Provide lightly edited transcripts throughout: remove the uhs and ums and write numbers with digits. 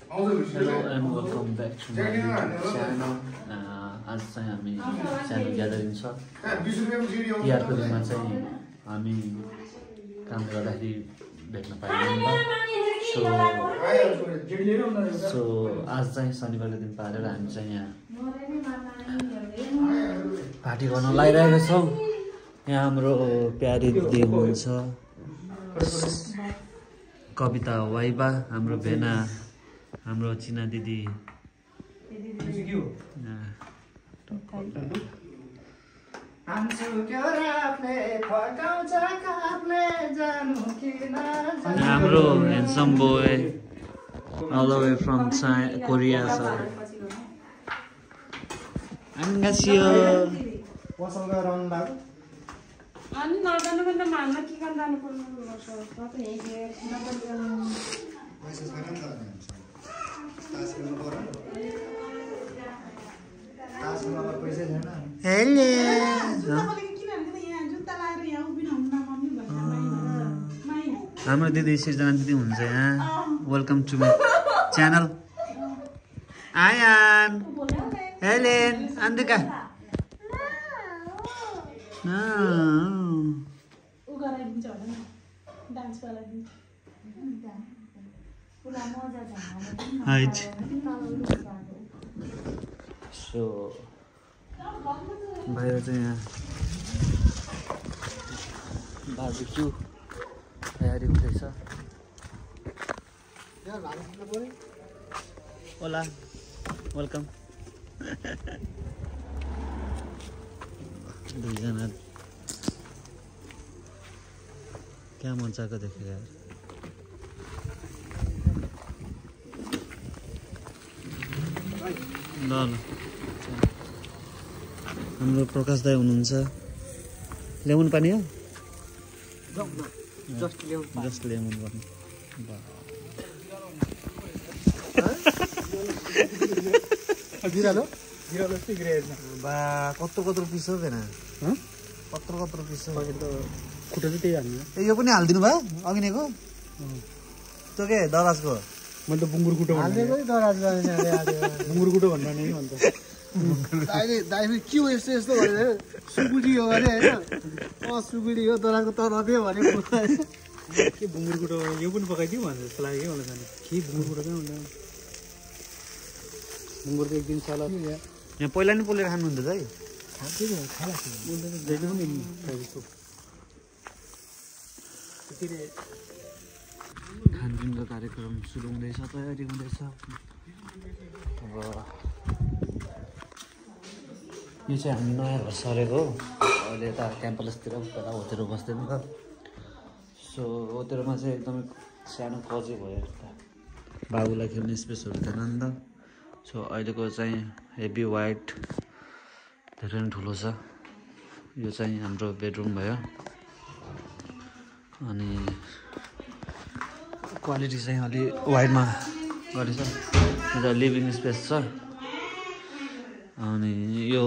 Hello and welcome back to my YouTube channel. आज चाहिँ हामी सानो ग्यादरिङ छ तिहारको दिनमा चाहिँ हामी काम गर्दाखेरि भेट्न पाइँदैन सो आज चाहिँ शनिबारको दिन पारेर हामी चाहिँ यहाँ पार्टी गर्न लागिरहेको छौँ। यहाँ हाम्रो प्यारी दिदी हुनुहुन्छ, कविता वाइबा, हाम्रो भेना, हाम्रो चिना दिदी, हाम्रो handsome boy all the way from Korea sir. 안녕하세요. अनि नजानु भने त मान्न के गर्न जानु पर्नु पर्छ त हेगे पैसा छैन नि त तास खेल्नु पर्यो तास खेल्नलाई पैसा छैन हेलो हाम्रो दिदी सृजना दिदी हुन्छ यहाँ। Welcome to my channel. Ayan Helen Antika सो बाहिर चाहिँ यहाँ बार्बिक्यू तयारी हुँदैछ। ओला वेलकम। दुईजना क्या मजाको देखेको यार। ल हाम्रो प्रकाश दाई हुनुहुन्छ। लेमन पानी हो जस्ट लेमन गर्नु बा कत्रो पिस हो भेना कत्रो पिस हो खुट्टा चाहिँ त्यही हाल्नु। ए यो पनि हालिदिनु भयो अघिनेको त्यो के दराजको मैले त बुङ्गुर कुटो हालेको दराज बुङ्गुर कुटो भन्नु नि भन्छ दाइले के हो यस्तो यस्तो भनेर सुकुटी हो अरे होइन सुकुटी हो दराजको तरफे भने के बुङ्गुर कुटो यो पनि पकाइदियो भन्छ जस्तो लाग्यो कि मलाई जाने के बुङ्गुर कुटो कहाँ हुन्छ बुङ्गुरको एक दिन सला यहाँ पहिला नि पोलेर खानुहुँदैछ है खानपिनको कार्यक्रम सुरु हुँदैछ, तयारी हुँदैछ। अब यो चाहिँ हामी नयाँ घर सरेको हो। अहिले यता क्याम्पसतिर पहिला होटेलमा बस्दैन त। सो होटेलमा चाहिँ एकदमै सानो कजै भयो यता बाबुलाई खेल्ने स्पेसहरू थिएन नि त। सो अहिलेको चाहिँ हेभी वाइट धेरै नै ठुलो छ। यो चाहिँ हाम्रो बेडरुम भयो। अनि क्वालिटी चाहिँ अलि वाइडमा गरेछ। यो लिभिङ स्पेस छ। अनि यो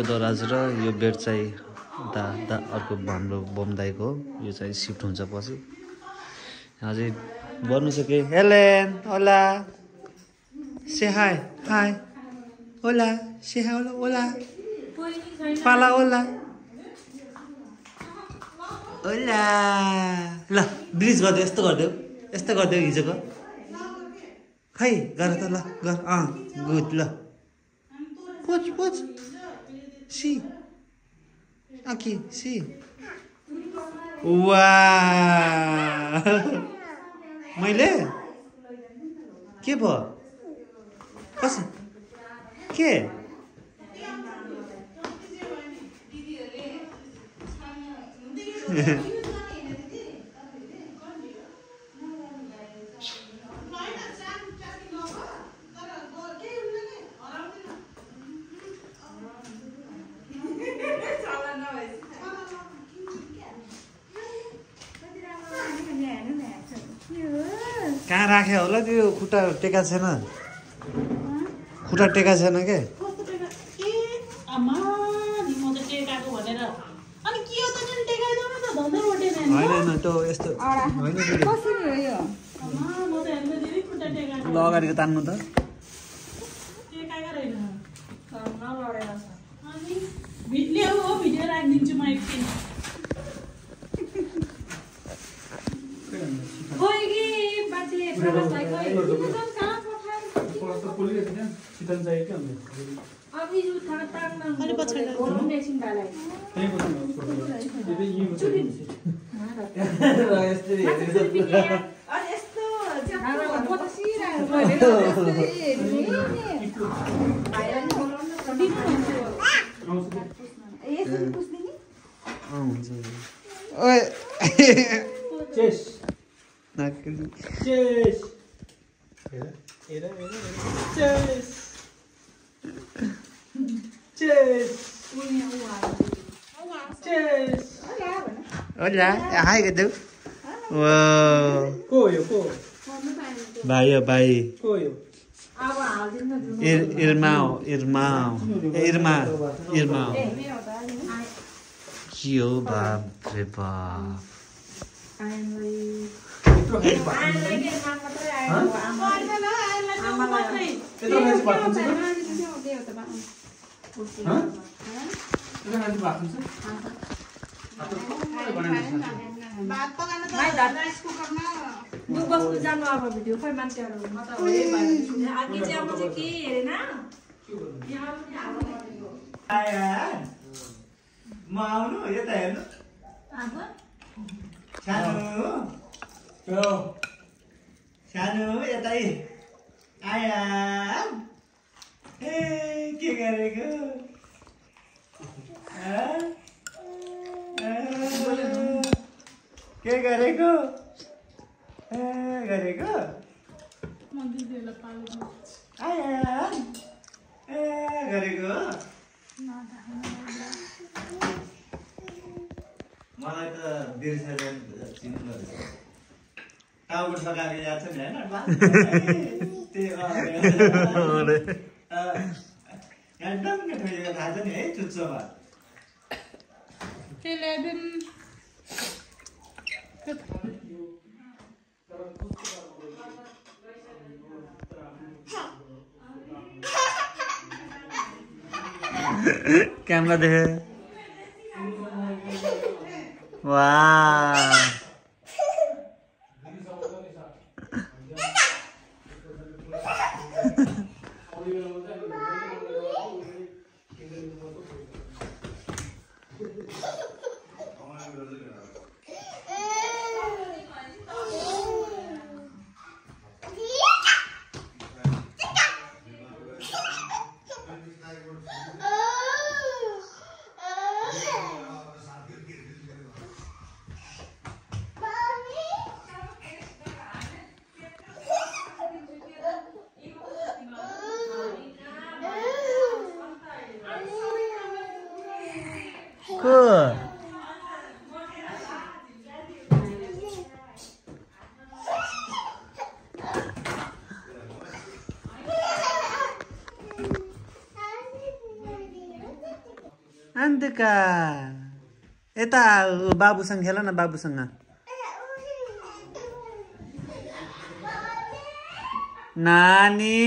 दराज र यो बेड चाहिँ उता अर्को हाम्रो बमदाईको हो। यो चाहिँ सिफ्ट हुन्छ पछि। अझै गर्नु छ कि हेलेन ओला से हाई हाई ओला से हाई ओला पाला ओला ओला ल ब्रिज गरिदेऊ यस्तो गरिदेऊ हिजोको खै गर त ल गर गुड ल पोच सी आखी सी वा मैले के भयो कसै के कहाँ राख्यो होला त्यो खुट्टा टेका छैन के होइन त्यो यस्तो होइन ल अगाडिको तान्नु त भिडियो राखिदिन्छु म एकछिन खोइ कि बाजे प्रकाशलाई खोइ किन जान्छ कहाँ पठाएर अभी जो था ताकना मैले पछाडि एकछिन डाले यस्तो Hola, hai cái thứ. Wow. Cô. Bài à bài. Cô. Irmão. Chiều bà prepa. बस्नु जानु अब भिडियो खोइ मान्छेहरू म त होरै भयो आगे चाहिँ अब चाहिँ के हेरेन म आउनु यता हेर्नु सानो यतै आया ए के गरेको के गरेको गरेको आया गरेको मलाई त बिर्सेर चिन्नु रहेछ टाउको सकाएको याद छ नि होइन एकदम ठोकेको थाहा छ नि है चुच्चोमा कैमरा देखे वाह Cool. Andika. Eta babuसँग खेल न बाबुसँग नानी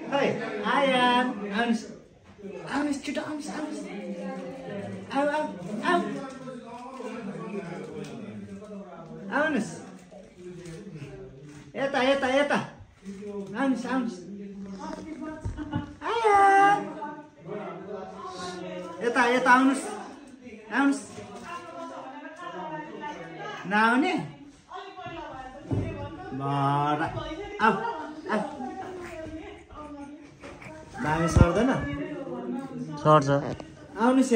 Hey, Ayan, Ans, cuda Ans. Au. Ans. Eta. Ans. Ayan. Eta, Ans. Nào nè. Bara. Au. दामी सर्दैन सर्छ आउनुस्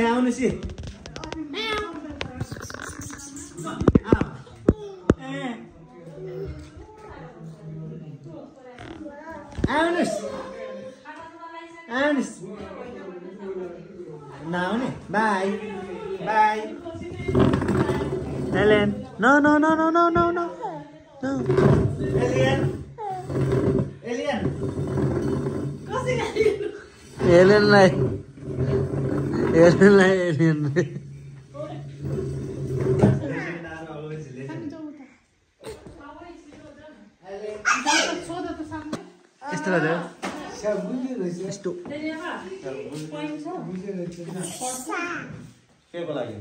आउनुहोस् आउनुहोस् नआउने bye bye alien no no no no no no no no alien alien एलियनलाई एलियनलाई एलियन यस्तो गर्दा यस्तो के को लागि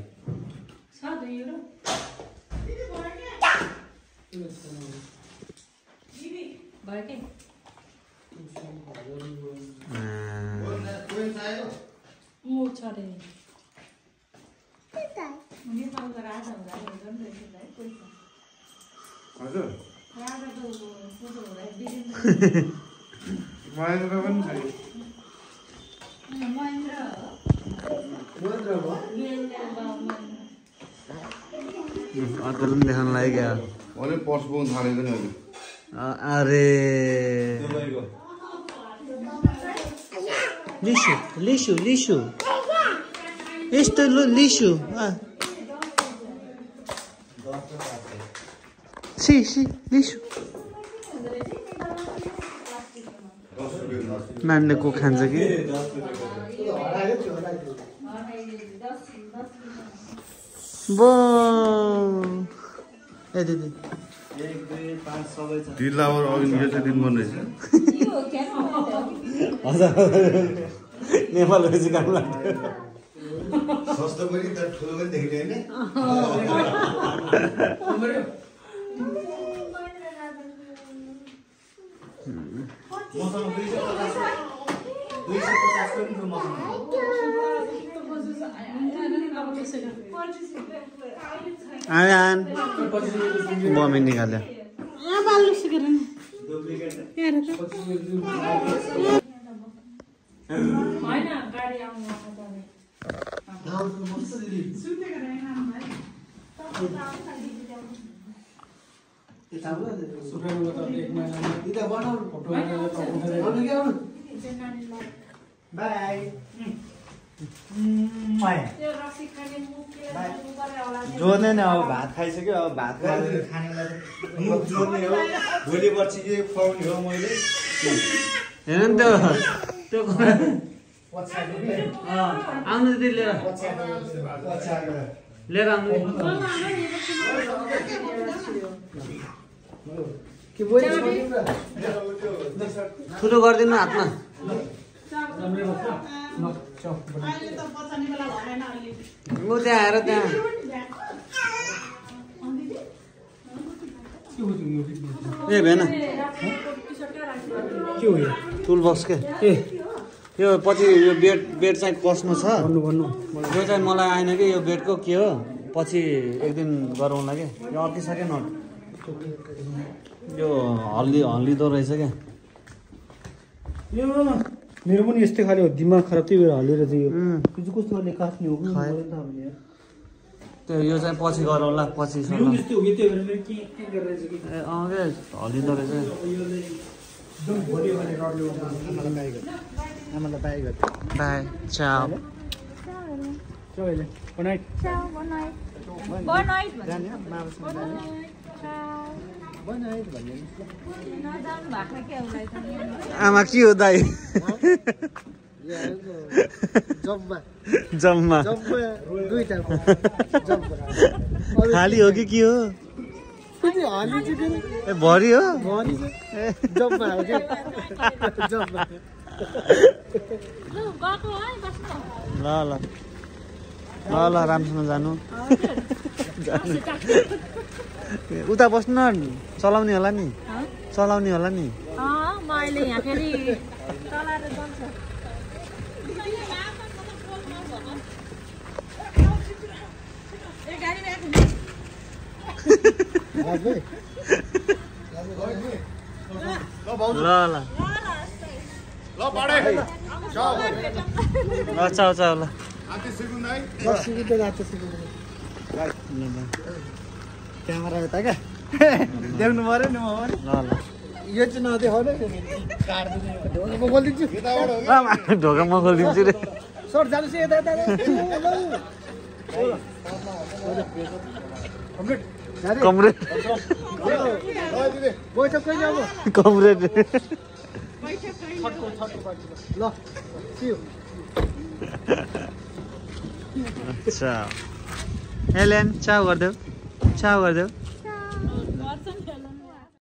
अर्कोले देखाउन लाग्यो ओले पर्स बोक्न थालेको नि अहिले अरे लिसु लिसु लिसु यस्तो लिसु सी सी लिसु नानीले को खान्छ कि बो ए दिदी 1 2 5 सबै छ दिलावर अघि यो दिन मन रहेछ हजुर नेपाल भेजी काम लाग्यो सस्तो पनि त ठुलो पनि देख्ने हैन मसँग 250 पनि छ मसँग आयान बमी निकाल्यो बाई जोड्ने न अब भात खाइसक्यो अब भात खानेलाई मुख जोड्ने हो भोलि पर्सि के खुवाउने हो मैले हेर नि त्यो आउनु दिदी लिएर लिएर आउनु ठुलो गरिदिनु हातमा म त्यहाँ आएर त्यहाँ ए भएन के हो यो टुल बक्स के यो पछि यो बेड चाहिँ कस्नु छ यो चाहिँ मलाई आएन कि यो बेडको के हो पछि एक दिन गरौँला कि यो अड्किसक्यो नट यो हल्लिँदो रहेछ क्या यो मेरो पनि यस्तै खाले हो दिमाग खराब त्यही भएर हल्लिएर चाहिँ यो कस्तो खाले काट्ने हो त्यो यो चाहिँ पछि गरौँला पछि यस्तै हो कि त्यही भएर मेरो के गरिरहेछ कि ए अँ क्या हल्लिँदो रहेछ आमालाई बाई गर्छ by Chou Chaule good night आमा के हो दाइ जम्मा खाली हो कि के हो ए भरि हो ल ल ल ल राम्रोसँग जानु उता बस्नु न चलाउने होला नि चलाउने होला नि मैले यहाँ फेरि चलाएर जान्छ ल ल चाउ चाउ ल क्यामेरा यता क्या देख्नु पर्यो नि म ल ल यो चाहिँ नदेखाउनु म खोलिदिन्छु ढोका म खोलिदिन्छु रे सर जानुहोस् यता यता कमरेड बैठक कहिले अब कमरेड ल अच्छा एलेन चाउ गरिदेऊ